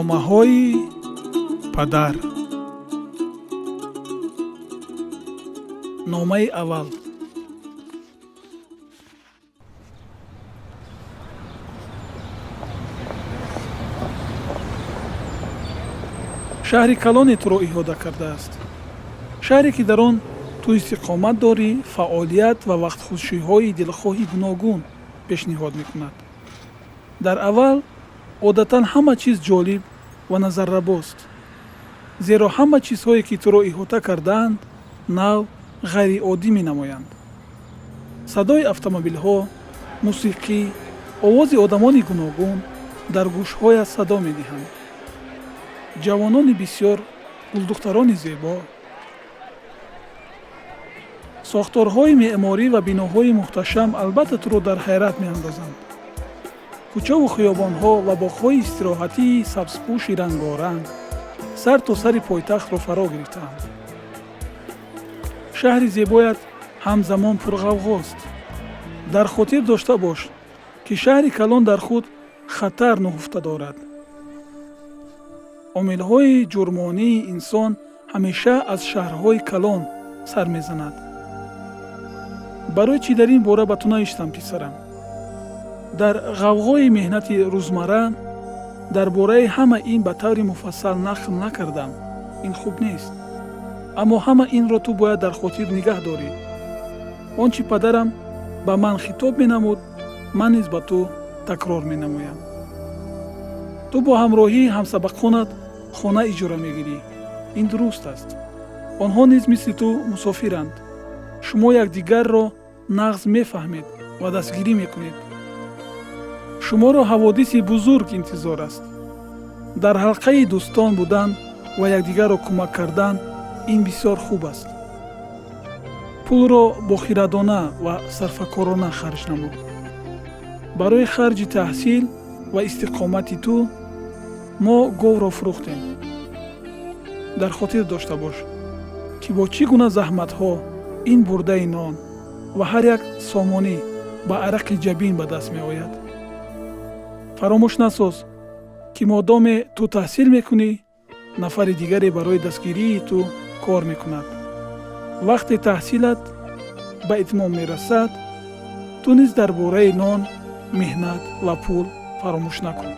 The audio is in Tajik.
Номаҳои падар. Номаи аввал. Шаҳри калоне туро иҳода кардааст, шаҳре, ки дар он ту истиқомат дорӣ, фаъолият ва вақтхушиҳои дилхоҳи гуногун пешниҳод мекунад. Дар аввал одатан ҳама чиз ҷолиб ва назаррабост, зеро ҳама чизҳое, ки туро иҳота кардаанд, нав, ғайриоддӣ менамоянд. Садои автомобилҳо, мусиқӣ, овози одамони гуногун дар гӯшҳоят садо медиҳанд. Ҷавонони бисёр, гулдухтарони зебо, сохторҳои меъморӣ ва биноҳои муҳташам албатта туро дар ҳайрат меандозанд. Кӯчаву хиёбонҳо ва боғҳои истироҳатии сабзпӯши рангоранг сар то сари пойтахтро фаро гирифтаанд. Шаҳри зебоят ҳамзамон пурғавғост. Дар хотир дошта бош, ки шаҳри калон дар худ хатар нуҳуфта дорад. Омилҳои ҷурмонии инсон ҳамеша аз шаҳрҳои калон сар мезанад. Барои чӣ дар ин бора ба ту навиштам, писарам? Дар ғавғои меҳнати рӯзмарра дар бораи ҳама ин ба таври муфассал нақл накардам. Ин хуб нест, аммо ҳама инро ту бояд дар хотир нигаҳ дорӣ. Он чӣ падарам ба ман хитоб менамуд, ман низ ба ту такрор менамоям. Ту бо ҳамроҳии ҳамсабақонат хона иҷора мегирӣ. Ин дуруст аст. Онҳо низ мисли ту мусофиранд. Шумо якдигарро нағз мефаҳмед ва дастгирӣ мекунед. Шуморо ҳаводиси бузург интизор аст. Дар ҳалқаи дӯстон будан ва якдигарро кӯмак кардан ин бисёр хуб аст. Пулро бохирадона ва сарфакорона харҷ намо. Барои харҷи таҳсил ва истиқомати ту мо говро фурӯхтем. Дар хотир дошта бош, ки бо чӣ гуна заҳматҳо ин бурдаи нон ва ҳар як сомонӣ ба арақи ҷабин ба даст меояд. Фаромӯш насоз, ки модоме ту таҳсил мекунӣ, нафари дигаре барои дастгирии ту кор мекунад. Вақте таҳсилат ба итмом мерасад, ту низ дар бораи нон, меҳнат ва пул фаромӯш накун.